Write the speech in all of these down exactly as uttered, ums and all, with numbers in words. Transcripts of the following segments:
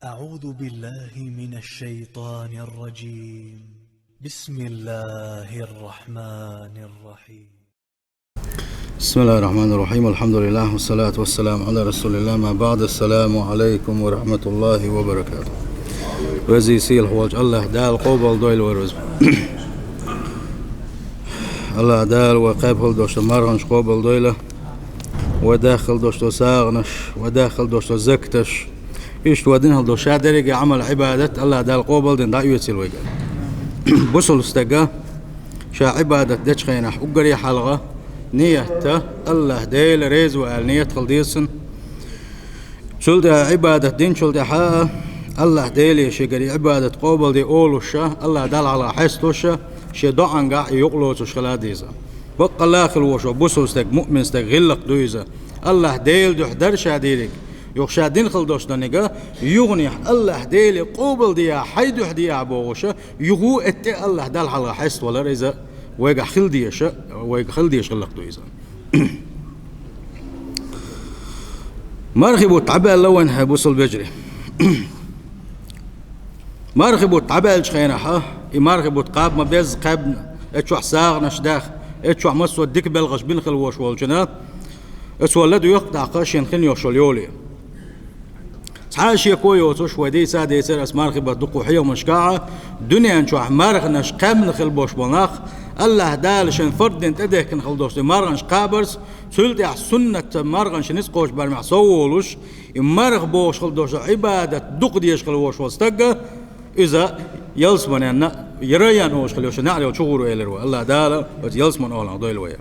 أعوذ بالله من الشيطان الرجيم. بسم الله الرحمن الرحيم. بسم الله الرحمن الرحيم. الحمد لله والصلاة والسلام على رسول الله. ما بعد. السلام عليكم ورحمة الله وبركاته. Веза-сийлахь волчу АллахӀ Дала къобал дойла вай веза. АллахӀ Дала вай кхаьбна хила долуш долу марханаш къобал дойла. Вай даьхна хила долуш долу сагӀанаш, вай даьхна хила долуш долу закаташ. Иштта вай дина хила долу ша дерриге Ӏамал-Ӏибадат АллахӀ Дала къобал дина дӀаоьцийла вайга. Бусалба стага ша Ӏибадат дечу хенахь уггаре хьалха ният АллахӀ Дела реза ву аьлла ният хила деза цуьнан. Цул тӀаьхьа Ӏибадат динчул тӀаьхьа АллахӀ Деле шегара и Ӏибадат къобал де олуш, АллахӀ Далла хьалха хьестош, шен доӀангахь и юкъалоцуш хила деза. Баккъалла хила волуш ву бусалба стаг, муъмин стаг гӀиллакх ду иза. АллахӀ Делан дуьхьа дара ша дийриг, юха ша дина хила долуш долу нигат, юханехь АллахӀ Деле къобал дехьа, хьайн дуьхьа дехьа бохуш, юха а тӀе АллахӀ Далла хьалха хьеставалар иза вайгахь хила дезаш, вайгахь хила дезаш гӀиллакх ду иза. Мархи бутт дӀабаьлла вайн, хьайн бусалба вежарий. Мархи бутт дӀабаьллачу хенахь, и мархи бутт кхаба ма-безза кхаьбна, эцу чохь сагӀанаш даьхна, эцу чохь массо а дика белхаш бина хила волуш волчунна, оцо ладоьгӀу тӀаккха шена хин йолуш йолу йоле. Цхьа а шеко йоцуш, вай дийца а дийцира аса мархи бутт дукха хьехамашкахь, дуьнен чохь марханаш кхаьбна хила болуш болу нах, АллахӀ Дала шайн фард дина тӀедехкина хила долуш долу марханаш кхабарца, цул тӀаьхьа суннат марханаш ницкъ кхочу барамехь сов волуш, и марха бохуш хила долуш долу Ӏибадат дукха дезаш хила волуш волу стаг, иза ялсаманенна, Райян олуш хила йолуш, неӀарехула чугӀур ву элира вай. АллахӀ Дала оцу ялсаманин охӀланах дойла вай.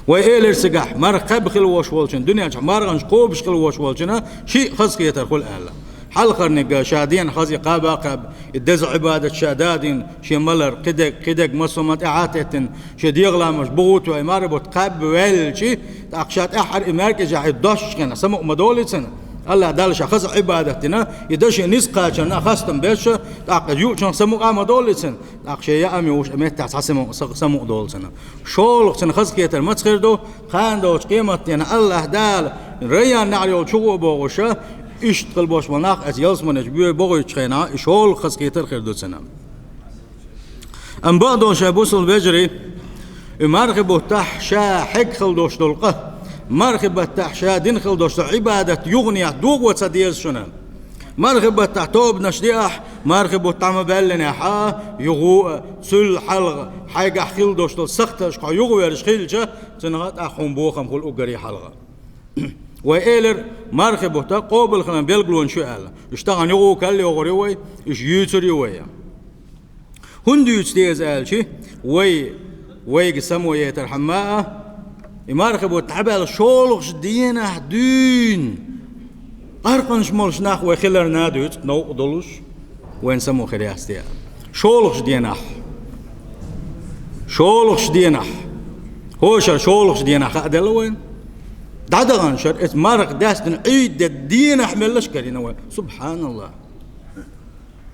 Вай элира цигахь, марха кхаьбна хила волуш волчунна, дуьнен чохь марханаш кхобуш хила волуш волчунна, шиъ хазахетар хуьлу аьлла. Хьалхарниг ша дена хаза кхаба а кхаьбна, и деза Ӏибадат ша дадина, шен малар, кхидерг, кхидерг массо а ма тӀаьхьа а теттина, шен дегӀан ламазаш буху а тоьхна, и мархи бутт кхаьбна ваьлча, тӀаккха ша тӀаьххьара и маьркӀажехь и доссучу хенахь самукъа ма долу цуьнан. АллахӀ Далла ша хаза Ӏибадат дина, и дан шен низ кхачарна а хастам беш, тӀаккха юучунах самукъа а ма долу цуьнан, тӀаккха шен яа а муьйш, и меттехь цхьа самукъа, са-, самукъа долу цуьнан. ШолгӀа цуьнан хазахетар маца хир ду, кхана долчу къематдийнахь АллахӀ Дала Райян неӀарехула чугӀу а бохуш, иштта хила болуш болу нах оцу ялсаманечу боьха бохуьйтучу хенахь, и шолгӀа хазахетар хир ду цуьнан. Амма бакъдолуш, хьайн бусалба вежарий, и мархи бутт тӀехь ша хьегна хила долуш долу къа, мархи бутт тӀехь ша дина хила долуш долу Ӏибадат юханехь догӀо ца деза шуна. Мархи бутт тӀехь тобанаш деахь, мархи бутт дӀа ма баьллинехь а, юха а, цул хьалха, хьайгахь хила долуш долу сахташка хьо юхаверзаш хилча, цунах тӀаккха хьуна бохам хуьлу уггаре хьалха. Вай элира, мархи бутт къобал хиларан билгалонаш ю аьлла. Уьш тахана юха а кхаьлла йогӀур ю вай, уьш юьйцур ю вай. ХӀунда юьйцу те иза аьлча, вай, вайга само етархьама а, и мархи бутт дӀабаьлла шолгӀачу дийнахь дуьйна, къаркъанаш молуш нах вай хиларна а дуьйцу, новкъа долуш, вайна само хир яц те. ШолгӀачу дийнахь, шолгӀачу дийнахь, хӀокху шарахь шолгӀачу дийнахь хааделла вайна. ДӀадаханчу шарахь иза марха даьстина Ӏийд де дийнахь меллаш карийна вай. СубхьаналлахӀ!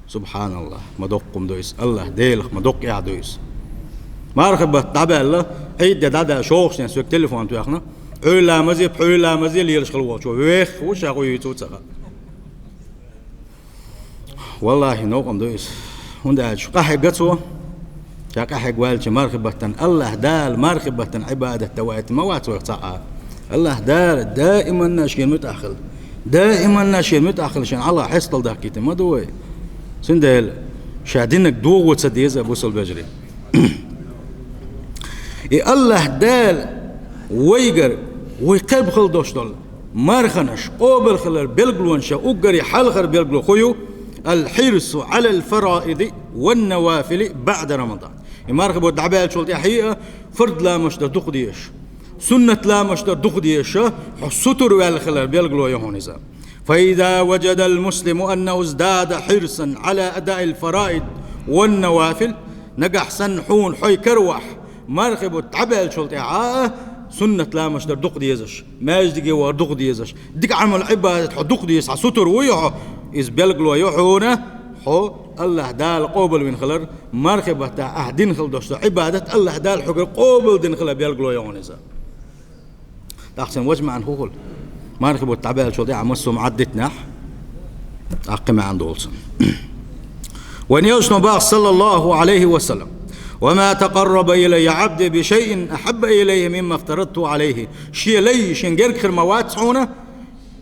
СубхьаналлахӀ, ма доккха хӀума ду иза, АллахӀ Делах ма доккха эхь ду иза. Мархи бутт дӀабаьлла, Ӏийд де дӀадаьлла шолгӀачу дийнахь соьга телефон тоьхна, Ӏуьйра ламазе, пхьуьйра ламазе лелаш хила волчо вехха ву, ша хӀун юьйцу ца хаьа. ВаллахӀи, новкъа хӀума ду иза. ХӀунда аьлча къахьегна цо, ша къахьегна ваьлча мархи баттана, АллахӀ Дала мархи баттана Ӏибадат дан ваийта ма вац вайх цхьа а. АллахӀ Дала даиманна шена муьтӀахь хила. Даиманна шена муьтӀахь хила шена хьалха хьестал даккхийта ма ду вай. Цундела ша динарг догӀо ца деза, бусалба вежарий. И АллахӀ Дала вайгара, вай кхаьбна хила долуш долу марханаш къобал хиларан билгалонех уггаре хьалхара билгало хӀун ю? الحرص على الفرائض والنوافل بعد رمضان. И мархи бутт дӀабаьллачул тӀаьхьа а фард ламазаш дан дукха дезаш, суннат ламазаш дан дукха дезаш, хьо сутара ваьлла хиларан билгало ю хьуна иза. فإذا وجد المسلم أنه ازداد حرصا على أداء الفرائض والنوافل, нагахь санна хьуна хьо каравахь, мархи бутт дӀабаьллачул тӀаьхьа а суннат ламазаш дар дукха дезаш, маьждиге вахар дукха дезаш, дика Ӏамал-Ӏибадат хьо дукха дезаш, хьан сутара вуй хьо, иза билгало ю хьуна, хьо АллахӀ Дала къобалвина хилар, мархи баттахь ахь дина хила долуш долу Ӏибадат АллахӀ Дала хьоьгара къобалдина хилар билгало ю хьуна иза. ТӀаккха цуьнан важа маьӀна хӀун хуьлу? Мархи бутт дӀабаьллачул тӀаьхьа массо а ма Ӏаддитинехь, Аккхи маьӀна долчун. Вайн Элчано бах, саллаллаху Ӏалайхи ва саллам: «وما تقرب إلي عبدي بشيء أحب إليه مما افترضته عليه». Шен лай шен герга хир ма вац хьуна,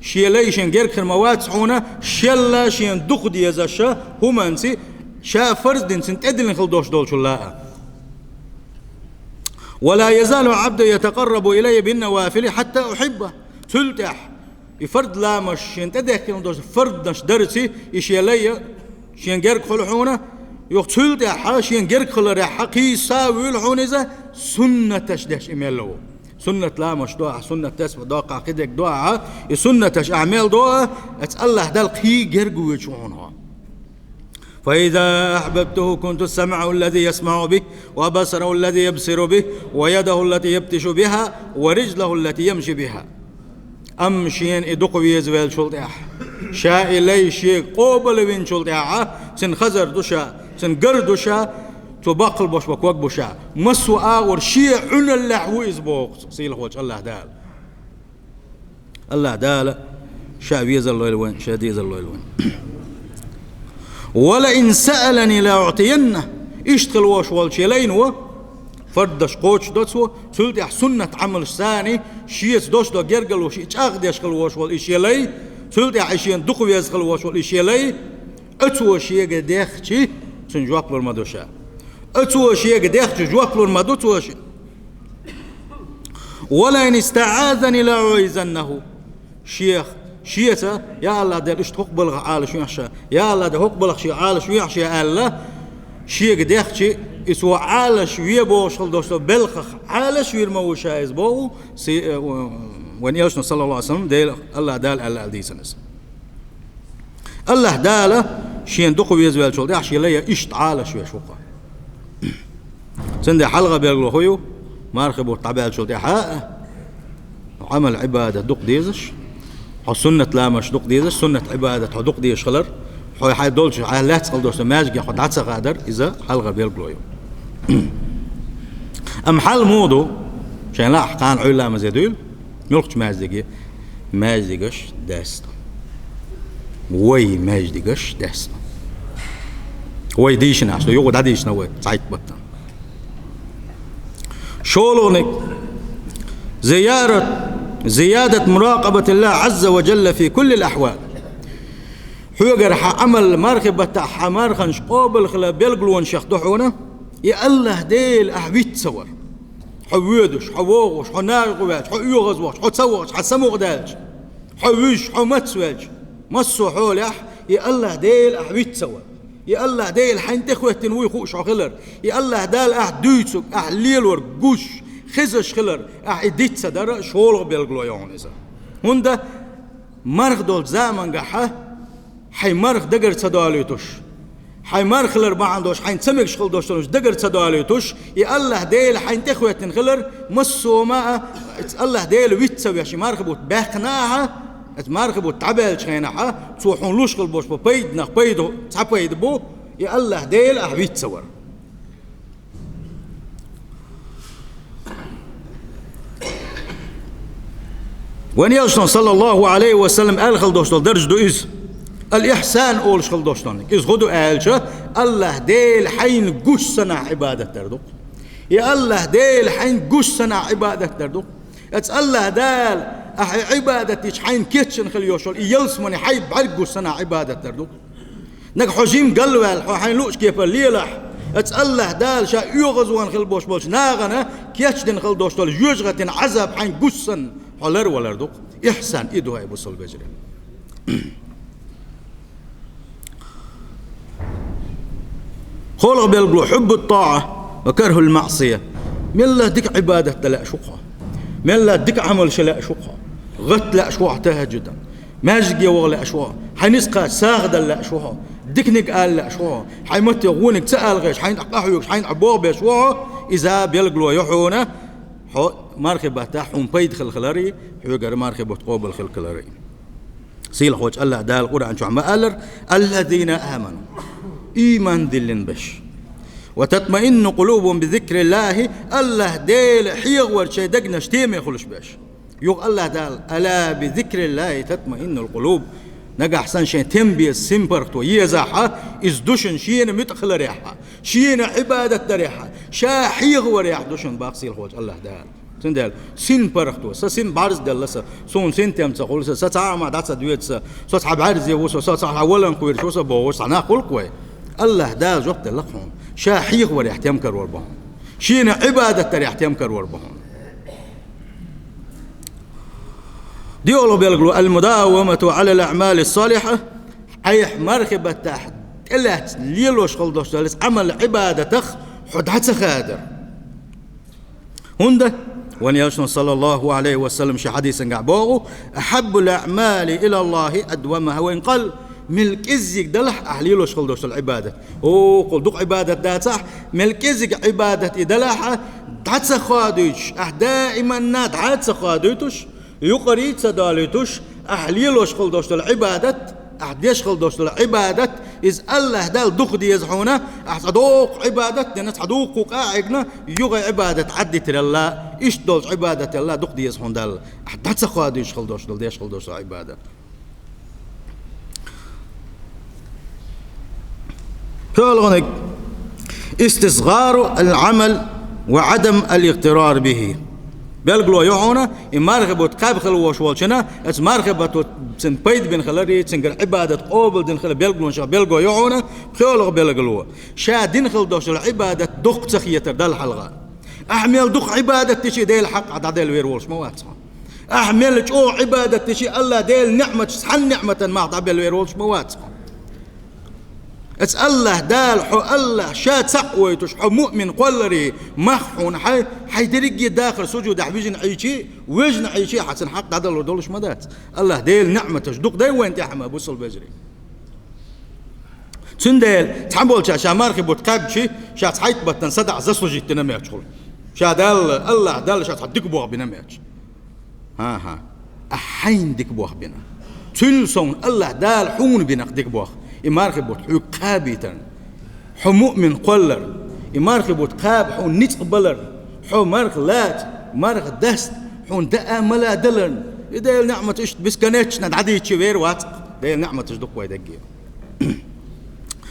шен лай шен герга хир ма вац хьуна, шел шен дукха дезаш хӀуманца, ша фарз дина, цунна тӀедиллина хила долуш долчул а. «ولا يزال عبدي يتقرب إلي بالنوافل حتى أحبه». Цул тӀаьхьа и фарз ламазаш шена тӀедехкина долуш фарзаш дарца, и шен лай шен герга хуьлу хьуна, юха цул тӀаьхьа шен герга хиларехь кхийса а вуьйлу хьуна иза, суннаташ деш и мел ву. Суннат ламазаш до ахь, суннат тасбихь до ахь, кхидерг до ахь, и суннаташ ахь мел до а, эцу АллахӀ Далла кхий герга воьдуш ву хьуна хьо. «فإذا أحببته كنت سمعه الذي يسمع به، وبصره الذي يبصر به، ويده التي يبطش بها، ورجله التي يمشي بها». Амма шена и дукха везавеллачул тӀаьхьа, ша и лай шега къобалвинчул тӀаьхьа, цуьнан хазар ду ша, цуьнан гар ду ша, цо баккхалбеш бо ког бу ша. Массо а агӀор шен Ӏуналлехь ву иза боху сийлахьволчу АллахӀ Дала. АллахӀ Дала ша везар лойла вайн, ша дезар лойла вайн. «ولئن سألني لأعطينه». Иштта хила волуш волчу шен лайна ву, фарз деш кхочуш до цо, цул тӀаьхьа суннат Ӏамалш санна, шеца долуш до гергарло шиъ чӀагӀдеш хила волуш волу и шен лай, цул тӀаьхьа и шена дукха веза хила волуш волу и шен лай, оцо шега дехча, цунна жоп лур ма ду ша. Оцо шега дехча, жоп лур ма ду цо ша. «ولئن استعاذني لأعيذنه». Шех, шеца: «Я АллахӀ Дела, иштта хӀокху балхах Ӏалаш вехьа ша, я АллахӀ Дела, хӀокху балхах ша Ӏалаш вехьа ша», аьлла, шега дехча, и цо Ӏалаш ве бохуш хила долуш долу балхах Ӏалаш вийр ма ву ша иза боху, си-, э, вайн Элчано, саллаллаху Ӏалайхи ва саллам, Дела, АллахӀ Дала аьлла аьлла дийцина иза. АллахӀ Дала шена дукха везавеллачул тӀаьхьа шен лай иштта Ӏалаш веш ву-кх. Цундела хьалха билгало хӀун ю, мархи бутт дӀабаьллачул тӀаьхьа а, Ӏамал-Ӏибадат дукха дезаш, хьо суннат ламазаш дукха дезаш, суннат Ӏибадат хьо дукха дезаш хилар, хьо хьайн долчу, хьайн лаьцна хила долчу маьждиге хьо дӀа ца хадар, иза хьалха билгало ю. Амма хьал муха ду, шайна лаахь кхана Ӏуьйра ламазе дуьйла, муьлххачу маьждиге? Маьждигаш даьсна. Вай маьждигаш даьсна. Вай дийшина, со юха дӀадийшина вай, цхьайтта баттана. ШолгӀаниг: زيارة، زيادة مراقبة الله عز وجل في كل الأحوال. Хьоьгара хьан Ӏамал мархи баттахь хьан марханаш къобал хила билгалонашех ду хьуна, и АллахӀ Дела ахь виц ца вар. Хьо воьдуш, хьо вогӀуш, хьо нахе гӀо ваьлча, хьо оьгӀазвахча, хьо ца вахча, хьан самукъадаьлча, хьо вуьжча, хьо мацвелча, массо а хьолехь, и АллахӀ Дела ахь виц ца вар. И АллахӀ Дела хьайна тӀехӀоьттина вуй хууш хьо хилар. И АллахӀ Дала ахь дуьйцург, ахь лелорг гуш, хезаш хилар, ахь и диц ца дара, шолгӀа билгало ю хьуна иза. ХӀунда марха долчу замангахьа, хьайн марха дагар ца долуьйтуш, хьайн марха хилар бахьана долуш, хьайна ца мегаш хила долуш долуш дагар ца долуьйтуш, и АллахӀ Дела хьайна тӀехӀоьттина хилар, массо а ма а, АллахӀ Дела виц ца веш, и марха бутт баьккхина ахьа, аса марха бутт дӀабаьллачу хенахьа, цо хьуна луш хила болуш бо пайданах пайда, цхьа пайда бу, и АллахӀ Дела ахь виц ца вар. Вайн Элчано, саллаллаху Ӏалайхи ва саллам, аьлла хила долуш долу дарж ду иза. Ал-ихсан олуш хила долуш долу. Иза хӀун ду аьлча, АллахӀ Дела хьайна гуш санахь Ӏибадат дар ду. И АллахӀ Дела хьайна гуш санахь Ӏибадат дар ду. Аса АллахӀ Дала, ахь и Ӏибадат дича хьайна кечйина хила йолуш йолу и ялсамани хьайн бӀаьрг гуш санахь Ӏибадат дар ду. Нагахь хьо жима галваьлла, хьо хьайн луучу кепара лелахь, аса АллахӀ Дала ша оьгӀазвахна хила болуш болчу нахана кечдина хила долуш долу жоьжахатин Ӏазап хьайн гуш санна, хьо ларвалар ду-кх. Ихсан и ду хьайн бусалба вежарий. КхоалгӀа билгало: хьуббу ттаӀа ва кархул маӀсия. Мелла дика Ӏибадат дан лаьаш ву-кх хьо. Мелла дика Ӏамал ши лаьаш ву-кх хьо. ГӀатта лаьаш ву хьо тахӀажжудан. Маьждиге ваха лаьаш ву хьо. Хьайн ницкъ кхача сагӀа дала лаьаш ву хьо. Диканиг ала лаьаш ву хьо. Хьайн матте гӀониг ца ала гӀерташ, хьайна тӀе къахьоьгуш, хьайна тӀе богӀу беш ву хьо. Иза билгало ю хьуна, хьо мархи баттахь хьуна пайда хила хиларе, хьоьгара мархи бутт къобал хила хиларе. Сийлахьволчу АллахӀ Дала Къуръан чохь ма-аллара: «Аллазина аману». Ийман диллина берш. «Ва татмаинну къулубухум би зикриллахи», АллахӀ Дела хьехаварца шайн дегнаш теме хуьлуш берш. Юха АллахӀ Дала: «Ала би зикриллахи татмаиннул къулуб». Нагахь санна шайн тем беза синпаргӀато езахь, иза ду шуна шена муьтӀахь хиларехь, шена Ӏибадат дарехь, ша хьехаварехь ду шуна бакъ сийлахьчу АллахӀ Дала. Цундела синпаргӀато, сан син бӀарзделла сан, суна синтем ца хуьлу сан, сан цхьа а хӀума дӀа ца доьду сан, со цхьа бӀаьрзе ву сан, со цхьа хьан валан кхоьруш ву сан бохуш цхьа нах хуьлу-кх вай? АллахӀ Дала жоп делла хьуна, ша хьехаварехь тем карор бу хьуна. Шена Ӏибадат дарехь тем карор бу хьуна. ДиъалгӀа билгало: المداومة على الأعمال الصالحة, хьайх мархи баттахь тӀелаьцна лелош хила долуш долу Ӏамал-Ӏибадатах хьо дӀа ца хадар. ХӀунда вайн Элчано, саллаллаху Ӏалайхи ва саллам, шен хьадисангахь боху: أحب الأعمال إلى الله أدومها وإن قل, мел кӀеззиг далахь ахь лелош хила долуш долу Ӏибадат. О, кхул дукха Ӏибадат дацахь, мел кӀеззиг Ӏибадат и далахь, дӀа ца ходуьйтуш, ахь даиманна дӀа ца ходуьйтуш, юкъарий ца долуьйтуш, ахь лелош хила долуш долу Ӏибадат, ахь деш хила долуш долу Ӏибадат, иза АллахӀ Далла дукха деза хьуна, ахь цхьа доккха Ӏибадат дина, цхьа дуккха къа а Ӏигна, юха Ӏибадат Ӏаддитаралла, иштта долчу Ӏибадаталла дукха деза хьуна Далла, ахь дӀа ца ходуьйтуш хила долуш долу, деш хила долуш долу Ӏибадат. ПхоьалгӀаниг: استصغار العمل وعدم الاغترار به. Билгало ю хьуна, и мархи бутт кхаьба хила волуш волчунна, оцу мархи баттахь цуьнан пайда бина хилар, цуьнгара Ӏибадат къобалдина хилар билгалонех билгало ю хьуна, пхоьалгӀа билгало: ша дина хила долуш долу Ӏибадат дукха ца хетар Далла хьалха. Ахь мел дукха Ӏибадат дича а Делан хьакъ дӀаделла вер волуш ма вац хьо. Ахь мел чӀогӀа Ӏибадат дича а АллахӀ Делан ниӀматаш цхьана ниӀматан мах дӀабелла вер волуш ма вац хьо. Оцу АллахӀ Дала хьо АллахӀ Ша цхьаъ войтуш, хьо муъмин кхоллале мах хьуна хьайн, хьайн дерриге а дахар сужудехь вижина Ӏийча а, вежна Ӏийча а хьан цуьнан хьакъ дӀадалур долуш ма дац. АллахӀ Делан ниӀматаш дукха дай вайн тӀехь ма, бусалба вежарий. Цундела цхьаболчара ша мархи бутт кхаьбча, ша цхьайтта баттана садаӀа заслужить дина моьттуш хуьлу. Ша Далла, АллахӀ Далла ша цхьа дика бохам бина моьттуш. ХӀан-хӀа, ахь хьайна дика бохам бина. Цуьнан совнаха АллахӀ Дала хьуна бина-кх дика бохам. И мархи бутт хьоьга кхабийтарна. Хьо муъмин кхоллале, и мархи бутт кхаба хьуна ницкъ баларна, хьо марха лаца, марха даста, хьуна даа мала даларна. И Делан ниӀматаш иштта бесконечно дӀадийча вер вац-кх, Делан ниӀматаш дукха вай даггара.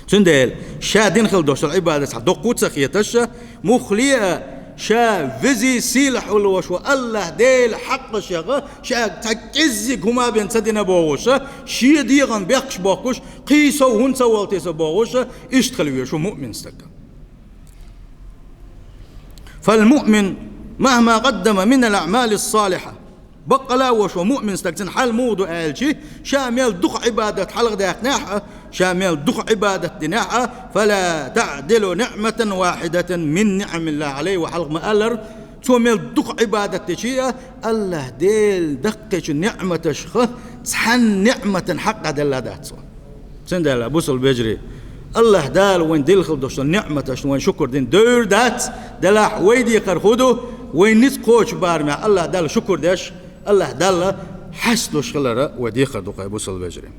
Цундела ша дина хила долуш долу Ӏибадат цхьа доккха ца хеташ, муххале а ша везий сийлахь волуш волу АллахӀ Делан хьакъашех ша цхьа кӀеззиг хӀума бен ца дина бохуш, шен дегӀан бехкаш бохкуш, кхин сов хӀунда ца волу те со бохуш, иштта хила везаш ву муъмин стаг. فالمؤمن مهما قدم من الأعمال الصالحة. Баккъала а волуш волу муъмин стаг, цуьнан хьал муха ду аьлча, ша мел дукха Ӏибадат хьалха даьккхинехь а, ша мел дукха Ӏибадат динехь а, فلا تعدل نعمة واحدة من نعم الله عليه, вай хьалха ма-аллара, цо мел дукха Ӏибадат дича а, АллахӀ Делан даккхийчу ниӀматашха цхьана ниӀматан хьакъ дӀаделла дац цо. Цундела, бусалба вежарий, АллахӀ Дала вайна делла хила долуш долу ниӀматашна вайна шукур дина девр дац, делахь вай декхар хӀун ду, вайн ницкъ кхочу барамехь АллахӀ Далла шукур деш, АллахӀ Далла хьасталуш хилар вай декхар ду-кх, бусалба вежарий.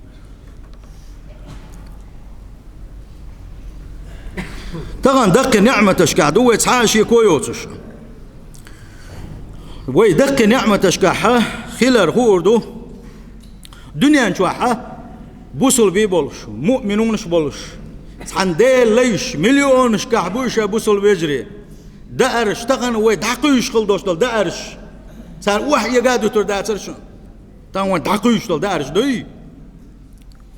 Тахана даккхий ниӀматашкахь ду вай цхьа а шеко йоцуш. Вай даккхий ниӀматашкахь хилар хуур ду, дуьнен чохь бусалбий болуш, муъминунаш болуш, цхьана Делан лайш миллионашкахь бу ша, бусалба вежарий. Даарш, тахана вай дӀакхуьйсуш хила долуш долу даарш, цара охьаэга а дуьтур дацара шуна. Тахана вай дӀакхуьйсуш долу даарш дуй?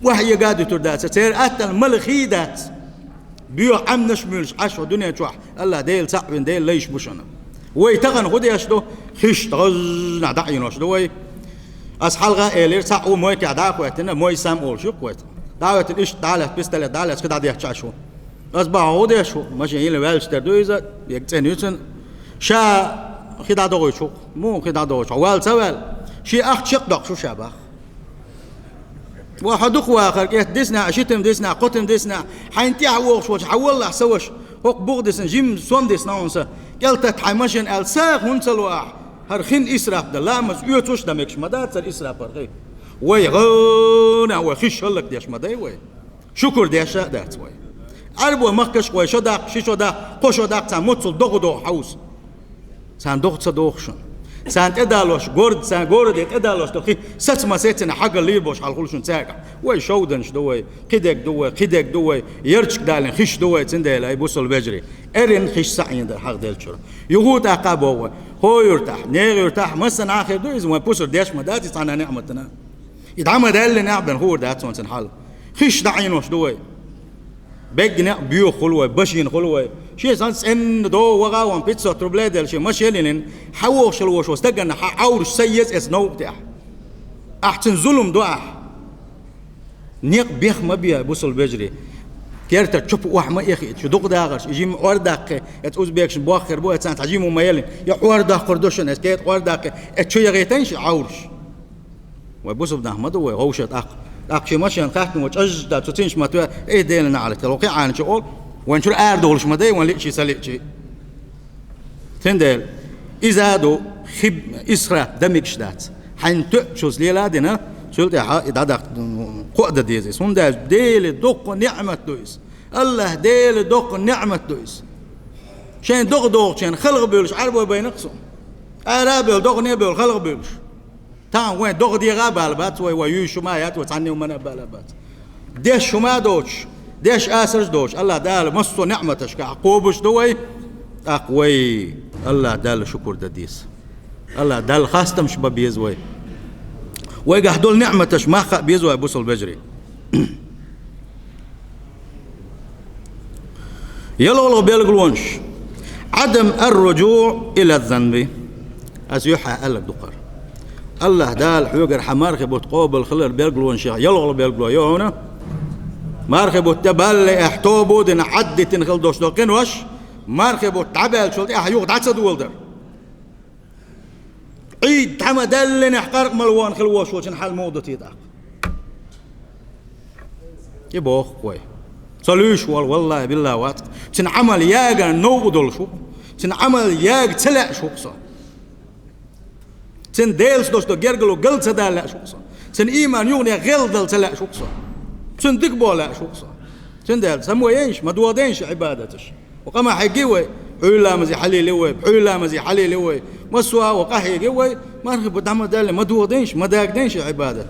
Охьаэга а дуьтур дацара. Церан аттана мала хий дац. Боьха Ӏаьмнаш а муьйлуш Ӏаш вай дуьнен чохь, АллахӀ Дела цхьаъ вина Делан лайш бу шуна. Вай тахана хӀун деш ду? Хиш тӀе гӀозза дӀа а йинош ду вай. Ас хьалха а элира, цхьаъ ву мойкехь дӀа а хӀоьттина, мой сам олуш ю-кх вай. ДӀа а хӀоьттина, иштта дӀа а лаьцна, пистолет дӀа а лаьцна, кхин дӀа а детташ Ӏаш ву. Ас боху, хӀун деш ву? Машен йина ваьлча тера ду иза, яга цӀена ю цуьнан. Ша кхин дӀа догӀуьйтуш ву-кх. Муха кхин дӀа догӀуьйтуш ву? Вала ца ваьлла. Шен ахча чекхдоккхуш ву ша, боху. Ва хьо дукха вахар, кӀетта диснехь, ши тӀе диснехь, кхо тӀе диснехь, хьайна тӀаьхьа вогӀуш волчу хьан воллахь ца ваша, хӀокху буха дисна, жимма сом дисна хьуна сан, кӀел татта хьайн машен аьлла, сагӀа хӀунда ца ло ахь? ХӀара хин исраф дан, ламаз оьцуш дан мегаш ма дац хӀара исраф хӀара хи. Вай гӀана, вай хиш хӀаллакдеш ма дай вай. Шукур деш а дац вай. Ӏаьрбойн махкашка вай шо даккха, ши шо даккха, кхо шо даккха, царна моццул догӀа догӀу хьовса. Царна догӀа ца догӀу шуна. Царна тӀедалош, горд, царна городе тӀедалош долу хи саца ма сецина хьагал лийр болуш хьал хуьлу шуна цаьргахь. Вай шовданаш ду вай, кхидерг ду вай, кхидерг ду вай, ярташка далийна хиш ду вай, цундела ай бусалба вежарий. Эрина хиш схьаийна дара хьагӀ деллачуьра. Юха тӀаккха а боху вай. ХӀокху юьртахь, нехан юьртахь, массанхьа а хир ду иза, вайн пусар деш ма дац иза цхьана неӀматана. И дӀа ма даьллина а бен хуур дац вайн цуьнан хьал. Хиш дӀаийнош ду вай. Бегга некъ боьха хуьлу вай, башийна хуьлу вай. Шен санна цӀенна догӀу ваха ван пятьсот рублей делла шен машен йиллина, хьан вохуш хила волуш волу стагана хьан Ӏовраш ца еза эца новкъа тӀехь. Ахь цуьнан зулам до ахь. Некъ бех ма бе, бусалба вежарий. Кертара чупа охьа ма эхиъта, шу дукха дахарш, и жимма Ӏордаккхий, эца узбекашна боххур бу, эца цхьа жимма ма еллина, я Ӏордоккхур ду шуна, эца кета Ӏордаккхий, эца чу яхийтайша и Ӏовраш. Вай бусалба нах ма ду вай, гӀовша тӀаккха. ТӀаккха шен машен хаттам ван чӀожда, цу цинаш ма тоьа, эй, Делан наӀалат, хила кхин Ӏанча олу, вайн чуьра арадолуш ма дай, вайн лиъчий, ца лиъчий. Цундела, иза а ду, хиб, исраф, дан мегаш дац. Хьайн тоьъачул лела а дина, цул тӀаьхьа и дӀадаккха, кхоа дан деза иза. ХӀунда аьлча Делан доккха неӀмат ду иза. АллахӀ Делан доккха неӀмат ду иза. Шайн догӀа догӀучийн халха буьйлуш Ӏарбой байна-кх со. Ара а бевлла, догӀане а бевлла, халха буьйлуш. Тахана вайн догӀа дегӀа а бала бац вай, вай юьйш ма яц, вай цхьанне а мана а бала бац. Деш хӀума а доцуш, деш асарш а доцуш, АллахӀ Дала массо а неӀматашкахь кхобуш ду вай, тӀаккха вай АллахӀ Далла шукур дан деза. АллахӀ Далла хастамаш бан беза вай. Вайгахь долу неӀматаш мах хаа беза вай, бусалба вежарий. ЯлхолгӀа билгалонаш. Ӏадам ар-руджуӀ ила занби. Ас юьххьехь аьлларг ду хӀара. АллахӀ Дала хьоьгара хьан мархи бутт къобал хилар билгалонашех ялхолгӀа билгало ю хьуна. Мархи бутт тӀе балале ахь тоба а дина, Ӏад дитина хила долуш долу къинош, мархи бутт дӀабаьллачул тӀаьхьа юха дӀа ца доладар. Ӏийда дӀа ма даьллинехь, къаркъа мала вахана хила волуш волчун хьал муха ду те тӀаккха? И боху-кх вай. Ца луьйш волу, валлахӀи, биллахӀи, вац. Цуьнан Ӏамал яга новкъа долуш ву-кх. Цуьнан Ӏамал яга ца лаьаш ву-кх со. Цуьнан Делаца долуш долу гергарло гал ца дала лаьаш ву-кх со. Цуьнан ийман юхане гӀелла дала ца лаьаш ву-кх со. Цуьнан дика боху лаьаш ву-кх со. Цундела, ца мо яйнаш, ма догӀа дайнаш Ӏибадаташ. Ва къа ма хьегги вай, пхьуьйла ламазе хьалийли вай, пхьуьйла ламазе хьалийли вай. Массо а ва къа хьеги вай, мархи бу дӀа ма даьлла, ма догӀа дайнаш, ма дага дайнаш Ӏибадат.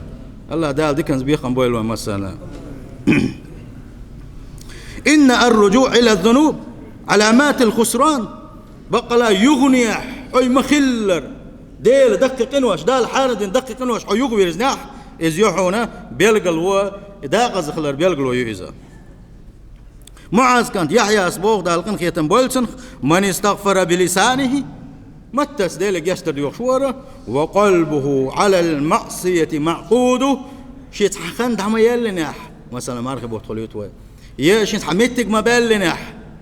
АллахӀ Дала диканца бекхам бойла вайн массарна. Инна ар-руджуӀ ила зунуб Ӏаламатил хусран. Баккъала юханехь хьо ма-хиллара, Дела даккхий къинош, Дала хьарадина даккхий къинош хьо юхавирзинехь, иза ю хьуна билгало, и декъаза хилар билгало ю иза. МуӀаз кӀант Яхьъяс боху, Дала къинхетам бойла цунах: «Ман истагъфара би лисанихи», маттаца Деле гечдар доьхуш вара, «ва къалбуху Ӏалал маӀсияти маӀкъуду», шен цхьа хан дӀа ма еллинехь, масала, мархи бутт хуьлуьйту вай, я шен цхьа меттиг ма баьллинехь,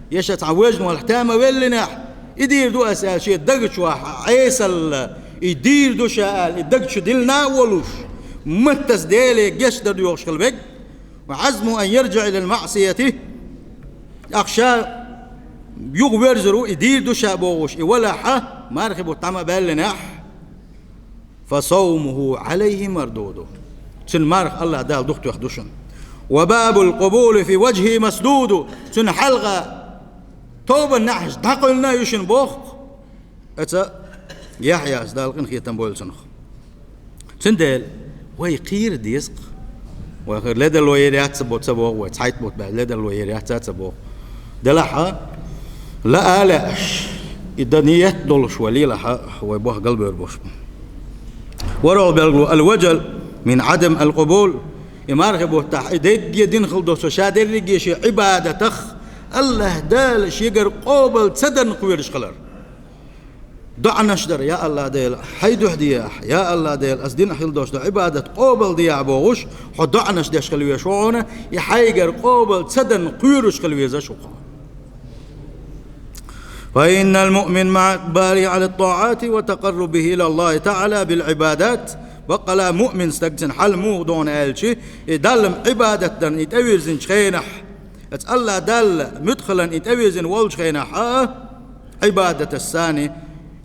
я ша цхьа вежна валахь та ма веллинехь, и дийр ду ас аьлла, шен даг чохь Ӏесалла, и дийр ду ша аьлла, и даг чу диллина а волуш, маттаца Деле гечдар доьхуш хила вег, «ва Ӏазму ан ярджиӀа илал маӀсияти», ахь ша юхаверзар ву, и дийр ду ша бохуш, и валахь, мархи бутт дӀа ма баьллинехь, «фа савмуху Ӏалайхи мардуду». Цуьнан марха АллахӀ Дала духтоьхна ду шуна. «Ва бабул къубули фи важхихи масдуду». Цуьнан хьалха тобанан наӀарш дӀакъевлина а ю шуна боху-кх. Эца Яхьъяс, Дала къинхетам бойла цунах. Цундела вай кхийра деза-кх. Вай хӀара ледарло яр яц ца бо-, ца боху вай, цхьайтта бутт баьлла ледарло яр яц а ца боху. Делахь а, лаа а лаьаш, и дан ниет долуш вай лелахь а, вай боху галбевр бош. ВорхӀ билгало: «Ал-важал мин Ӏадам ал-къубул». И мархи бутт тӀехь, и дерриге дина хила долуш, ша дерриге шен Ӏибадатах АллахӀ Дала шегара къобал ца дарна кхоьруш хилар. ДоӀанаш дар: «Я АллахӀ Дела, хьайн дуьхьа де ахь, я АллахӀ Дела, ас дина хила долуш долу Ӏибадат къобал де ахь», – бохуш, хьо доӀанаш деш хила везаш ву хьуна, и хьайгара къобал ца дарна кхоьруш хила везаш ву хьо. «Фа иннал муъмина маӀа икъбалихи Ӏала ттаӀати ва такъаррубихи ила АллахӀи таӀала бил Ӏибадат». Баккъала муъмин стаг, цуьнан хьал муха ду аьлча, и Далла Ӏибадат дарна и тӀевирзинчу хенахь, эца АллахӀ Далла муьтӀахь хиларна и тӀевирзина волчу хенахь а, Ӏибадатаца цхьаьна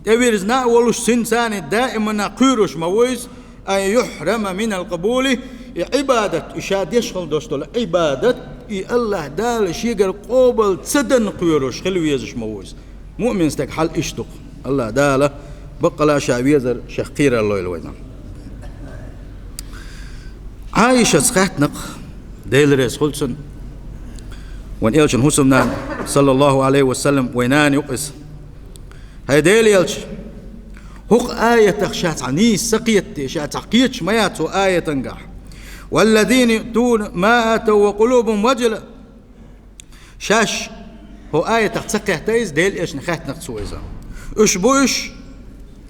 тӀевирзина а волуш, цуьнца цхьаьна даимана кхоьруш ма ву иза, ан юхьрама минал къубули, и Ӏибадат, и ша деш хила долуш долу Ӏибадат, и АллахӀ Дала шегара къобал ца дарна кхоьруш хила везаш ма ву иза. Муъмин стеган хьал иштта ду-кх. АллахӀ Дала Баккъала ша везар шех кхерар лойла вайна. Ӏайшас хаьттинарг, Дела реза хуьлда цунна, вайн элчан хӀусамнана, саллаллаху Ӏалайхи ва саллам, вай нана ю-кх иза. ХӀай Дела элча, хӀокху аятах ша цхьа нийса ца кхетаде, ша цхьа кхеташ ма яц хӀокху аятангахь: «Валлазина юътуна ма атав ва къулубухум важила». Шаьш хӀокху аятах ца кхетта иза, Делан элчане хаьттинарг цо иза. Уьш бу уьш,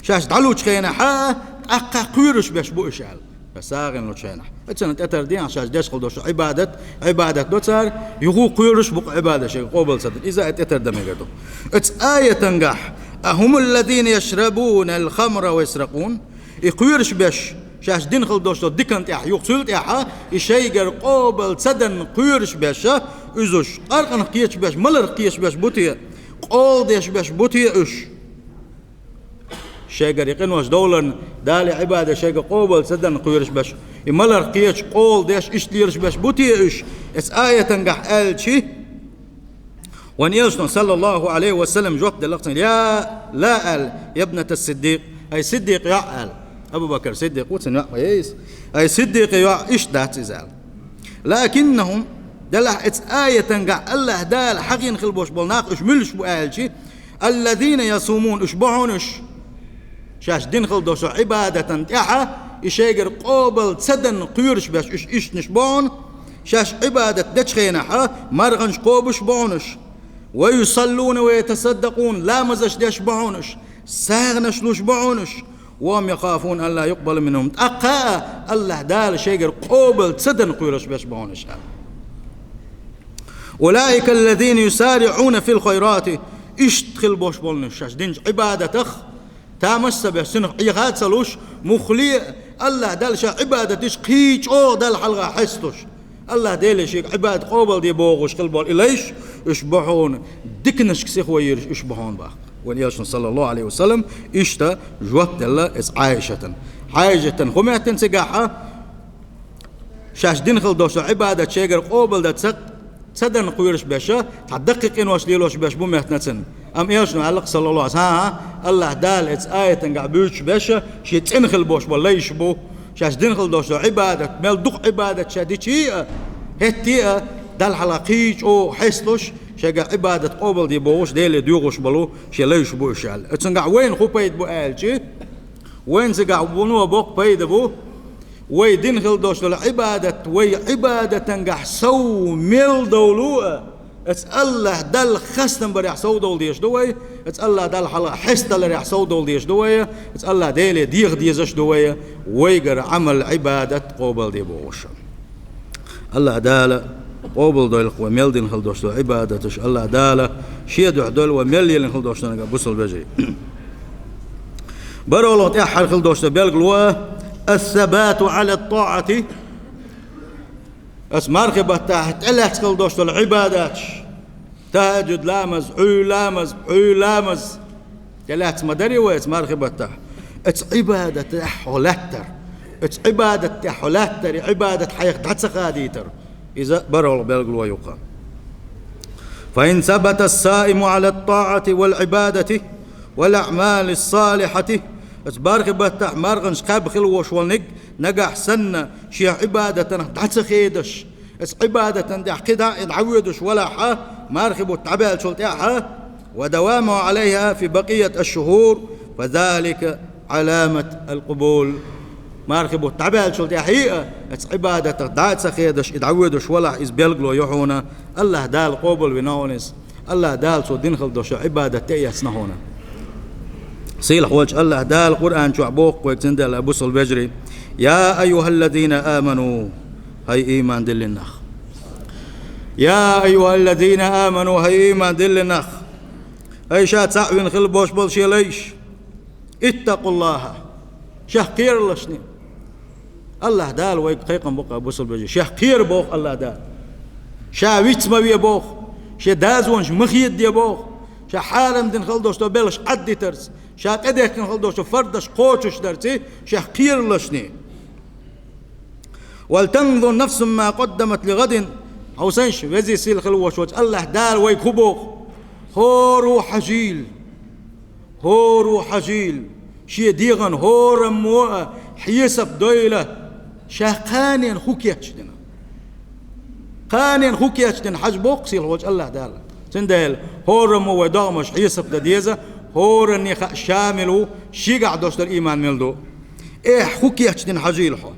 шаьш дӀалучу хенахь а, тӀаккха кхоьруш берш бу уьш аьлла. Ша сагӀина лучу хенахь. Оцунна тӀетар дехьа шаьш деш хила долуш Ӏибадат, Ӏибадат до цара, юха кхоьруш бу-кх Ӏибадат шайга къобал ца дан. Иза а тӀетар дан мегар ду. Оцу аятангахь: «Ахумуллазина яшрабунал хамра ва ясракъун». И кхоьруш берш, шаьш дина хила долуш долу диканна тӀехь, юха цуьнан тӀехь а, и шайгара къобал ца дан кхоьруш берш, уьш къаркъанах кхеташ берш, маларх кхеташ берш бу те, къола деш берш бу те уьш? Шайгара и къинош довларна, Дала Ӏибадат шайгара къобал ца дан кхоьруш берш, и маларх кхеташ, къола деш, иштта лелаш берш бу те уьш? Оцу аятангахь аьлча, вайн элчано, саллаллаху Ӏалайхи ва саллам, жоп делла цуьнга: «Я, ла», аьлла, «ябната Сиддикъ», хӀай Сиддикъан йоӀ, аьлла. Абу Бакр Сиддикъ ву цуьнан йоӀ, ма яй иза. «ХӀай Сиддикъан йоӀ, иштта дац иза», аьлла. «Лакиннахум», делахь оцу аятангахь АллахӀ Дала хьахийна хила болуш болу нах уьш муьлш бу аьлча, «аллазина ясумун», уьш бу хьуна уьш, шаьш дина хила долуш долу Ӏибадатан тӀехь а, и шайгара къобал ца дан кхоьруш берш, уьш иштанаш бу хьуна, шаьш Ӏибадат дечу хенахь а, марханаш кхобуш бу хьуна уьш, «ва юсаллуна ва ятасаддакъун», ламазаш деш бу хьуна уьш, сагӀанаш луш бу хьуна уьш, «ва хум яхафуна алла юкъбала минхум», тӀаккха а АллахӀ Дала шайгара къобал ца дан кхоьруш берш бу хьуна уьш аьлла. «Улаика аллазина юсариӀуна фил хайрати», иштта хила болуш болу уьш шаьш динчу Ӏибадатах, тамаш ца беш, цунах Ӏеха а ца луш, муххале а АллахӀ Далла ша Ӏибадат дича кхин чӀогӀа Далла хьалха хьесталуш, АллахӀ Деле шега Ӏибадат къобалде бохуш хила болу и лайш, уьш бу хьуна диканашка сиха йийраш, уьш бу хьуна боху. Вайн элчано, саллаллаху Ӏалайхи ва саллам, иштта жоп делла оцу Ӏайшатана. Ӏайшатана хӀун моьттина цигахь а, шаьш дина хила долуш долу Ӏибадат шайгара къобал дан ца, ца дан кхоьруш берш, цхьа даккхий къинош лелош берш бу моьттина цунна. Амма элчано аьлла-кх, саллаллаху Ӏалайхи ва саллам: «ХӀан-хӀа, АллахӀ Дала оцу аятангахь буьйцуш берш шен цӀена хила болуш болу лайш бу, шаьш дина хила долуш долу Ӏибадат, мел дукха Ӏибадат ша дича а, хӀетте а Далла хьалха кхин чӀогӀа хьесталуш, шайгара Ӏибадат къобалде бохуш, Деле доьхуш болу шен лайш бу уьш», аьлла. Оцунгахь вайна хӀун пайда бу аьлча, вайна цигахь вуно боккха пайда бу, вай дина хила долуш долу Ӏибадат, вай Ӏибадатангахь сов мел довлу а, оцу АллахӀ Далла хастам барехь сов довла дезаш ду вай, оцу АллахӀ Далла хьалха хьесталарехь сов довла дезаш ду вай, оцу АллахӀ Деле деха дезаш ду вай, вайгара Ӏамал, Ӏибадат къобалде бохуш. АллахӀ Дала къобалдойла-кх вай мел дина хила долуш долу Ӏибадаташ, АллахӀ Дала шен дуьхьа дойла вай мел лелина хила долуш долу, бусалба вежарий. БархӀлагӀа тӀаьххьара хила долуш долу белгало: «Ас-сабату Ӏала ат-таӀати». Оцу мархи баттахь тӀелаьцна хила долуш долу Ӏибадаташ, тахӀажжуд ламаз, Ӏуьйра ламаз, Ӏуьйра ламаз, тӀелаьцна ма дарий вай оцу мархи баттахь. Оцу Ӏибадат тӀехь хьо лаьттар, оцу Ӏибадат тӀехь хьо лаьттар, и Ӏибадат хьайх дӀа ца хадийтар, иза бархӀлагӀа белгало ю-кх. «Фа ин сабата ас-саиму Ӏала ат-таӀати вал Ӏибадати вал аӀмали ас-салихьати». Оцу мархи баттахь марханаш кхаьбна хила волуш волниг, нагахь санна шен Ӏибадатанах дӀа ца хедаш, оцу Ӏибадатан тӀехь кхидӀа а и дӀавоьдуш валахь а, мархи бутт дӀабаьллачул тӀаьхьа, «ва давамуху Ӏалайхьа фи бакъият аш-шухьур, фа залика Ӏаламат ал-къубул». Мархи бутт дӀабаьллачул тӀаьхьа а оцу Ӏибадатах дӀа а ца хедаш, и дӀавоьдуш валахь, иза белгало ю хьуна, АллахӀ Дала къобалвина хьуна иза. АллахӀ Дала цо дина хила долуш долу Ӏибадат тӀеэцна хьуна. Сийлахь волчу АллахӀ Дала Къуръан чохь боху-кх вайга, цундела, бусалба вежарий: «Я айюхьаллазина аману», хӀай ийман диллина нах. «Я айюхьаллазина аману», хӀай ийман диллина нах. Ай ша цхьаъ вина хила болуш болу шен лайш. «Иттакъуллахьа». Шех кхералаш шуна. АллахӀ Дала вайга кхайкхам бо-кх, бусалба вежарий. Шех кхера боху АллахӀ Дала. Ша виц ма ве боху. Шен дозанаш ма хедаде боху. Ша хьарам дина хила долуш долу белхаш Ӏаддитарца, ша тӀедехкина хила долуш долу фардаш кхочушдарца шех кхералаш шуна. «Вал танзур нафсун ма къаддамат ли гӀадин». Хьовсийша, веза-сийлахь хила волуш волчу АллахӀ Дала вайга хӀун боху? ХӀора а хьажийла. ХӀора а хьажийла, Шен дегӀан хӀораммо а хьесап дойла, ша кханенна хӀу кечдина. Кханенна хӀу кечдина хьажа боху сийлахьчу АллахӀ Дала. Цундела хӀораммо вай догӀмаш хьесап дан деза, хӀоранне хаа ша мила ву, шегахь долуш долу ийман мила ду. Ахь хӀу кечдина хьажийла хьо.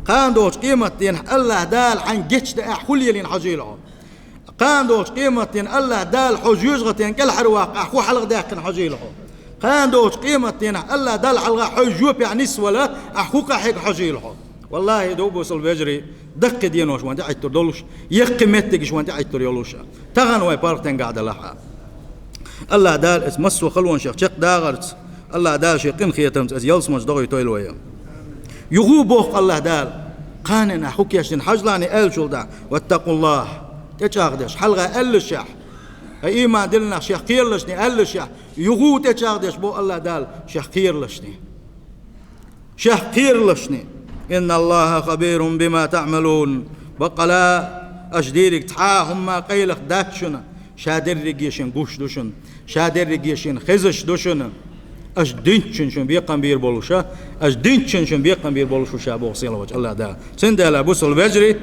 Кхана долчу къематдийнахь АллахӀ Дала хьайн гечдан ахь хӀу лелийна хьажийла хьо. Кхана долчу къематдийнахь АллахӀ Дала хьо жоьжахатин кӀелхьарваккха ахь хӀу хьалхадаккхина хьажийла хьо. Кхана долчу къематдийнахь АллахӀ Дала хьалха хьо жоьпехь нисвала ахь хӀу къахьега хьажийла хьо. Валлахи, ду бусалба вежарий, даккхий денош вайна тӀеӀиттур долуш, яккхий меттигаш вайна тӀеӀиттур йолуш. Тахана вай паргӀатангахь далахь а. АллахӀ Дала эца массо а халонашех чекхдахарца, АллахӀ Дала шен къинхетамца эца ялсаманчу дохуьйтойла вай. Юха боху АллахӀ Дала, кханенна ахь хӀу кечдина хьажалахь аьллачул тӀаьхьа, ваттакъуллахӀ, тӀечӀагӀдеш, хьалха аьллашехь, ткъа ийман диллинарш шех кхералашна аьллашехь, юха тӀечӀагӀдеш боху АллахӀ Дала шех кхералашна. Шех кхералашна. Инна АллахӀа хабирун бима таӀмалун. Баккъала аша дийриг цхьа а хӀумма къайлаха дац шуна, ша дерриге шена гуш ду шуна, ша дерриге шена хезаш ду шуна. Аша динчун шуна бекхам бийр болуша, аша динчун шуна бекхам бийр болуша боху сийлахьчу АллахӀ Дала. Цундела бусалба вежарий,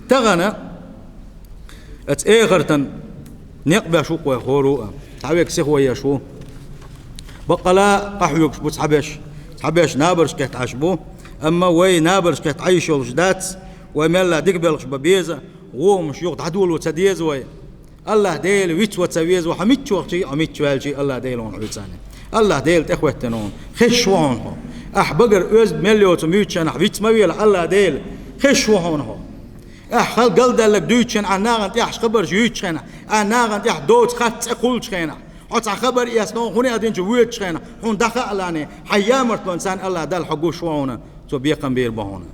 тахана Эца эхартан некъ беш ву-кх вай хӀора а, цхьаверг сихо еш ву. Баккъала къахьоьгуш бу цхьаберш, цхьаберш набарш кхетта Ӏаш бу, амма вай набарш кхетта Ӏаш йолуш дац, вай мелла дика белхаш бан беза, вогӀамаш юха дӀадоло ца деза вай. АллахӀ Дела вицван ца веза вай, хьо мичча вахчий, хьо мичча ваьлчий, АллахӀ Дела вайна хьоьцу. АллахӀ Дела тӀехӀоьттина вайна. Хезаш ву хьуна хьо. Ахь багара оьзда мел йоцу муьйцу шайнахь виц ма вела, АллахӀ Дела. Хезаш ву хьуна хьо. Ахь хала галдаьлларг дуьйцучу хенахь, ахь нахана тӀехь хабарш юьйцучу хенахь, ахь нахана тӀехь доцу харц цӀе кхуллучу хенахь, хьо цхьа хабар эцна хӀун а динчу воьдучу хенахь, хьуна дахаалани, хьайн ямартлонца АллахӀ Дала хьо гуш ву хьуна, цо бекхам бийр бу хьуна.